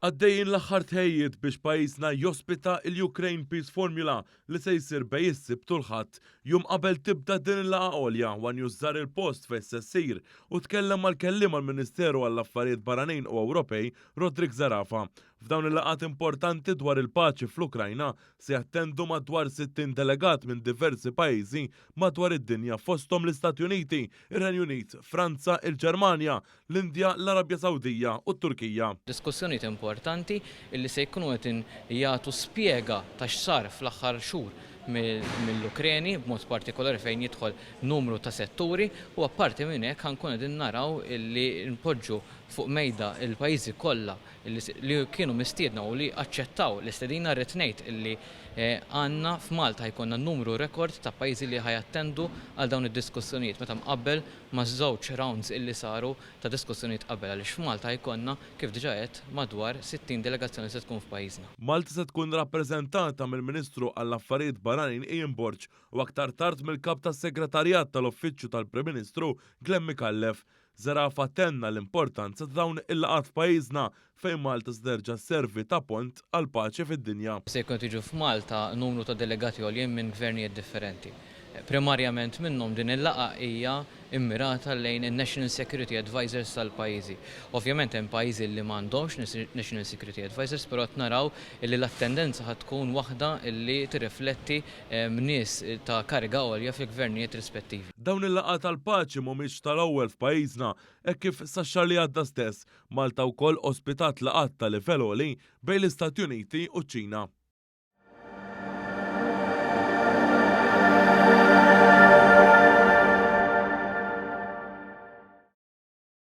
Għaddejjin l-aħħar tħejjiet biex pajjiżna jospita il-Ukraine Peace Formula li se jsir bejn is-Sibt u l-Ħadd. Jum qabel tibda din il-laqgħa għolja, ONE News żar il-post fejn se ssir u tkellem mal-kelliem għall-Ministeru għall-Affarijiet Barranin u Ewropej, Roderick Zerafa. F'dawn il-laqgħat importanti dwar il-paċi fl-Ukrajna se jattendu madwar 60 delegat minn diversi pajjiżi madwar id-dinja fosthom l-Istati Uniti, ir-Renju Unit, Franza, il-Ġermanja, l-Indja, l-Arabja Sawdija u t-Turkija. Diskussjonijiet importanti illi se jkunu qed jagħtu spjega ta' x'sar fl-aħħar xhur mill-Ukreni, b'mod partikolari fejn jidħol numru ta' setturi, u apparti minn hekk ħa nkunu qegħdin naraw illi npoġġu fuq mejda l-pajjiżi kollha li kienu mistiedna u li aċċettaw l-istedina. Rrid ngħid illi għandna f'Malta ħa jkollna numru rekord ta' pajjiżi li ħa jattendu għal dawn id-diskussjonijiet meta mqabbel maż-żewġ rounds illi saru ta' diskussjonijiet qabel, għaliex f'Malta jkollna, kif diġà għedt, madwar 60 delegazzjoni se tkun f'pajjiżna. Malta se tkun rappreżentata mill-Ministru għall-Affarijiet Barranin Ian Borg u aktar tard mill-Kap tas-Segretarjat tal-Uffiċċju tal-Prim Ministru Glenn Micallef. Zerafa tenna l-importanza ta' dawn il-laqgħat f'pajjiżna fejn Malta se terġa' sservi ta' pont għall-paċi fid-dinja. Se jkunu qed jiġu f'Malta numru ta' delegati għoljin minn gvernijiet differenti. Primarjament minnhom din il-laqgħa hija mmirata lejn in-National Security Advisers tal-pajjiżi. Ovvjament hemm pajjiżi li m'għandhomx National Security Advisers, però qed naraw li l-attendenza ħa tkun waħda li tirrifletti nies ta' kariga għolja fil-gvernijiet rispettivi. Dawn il-laqgħat għall-paċi mhumiex tal-ewwel f'pajjiżna hekk kif sax-xahar li għadda stess, Malta wkoll ospitat laqgħat ta' livell għoli bejn l-Istati Uniti u ċ-Ċina.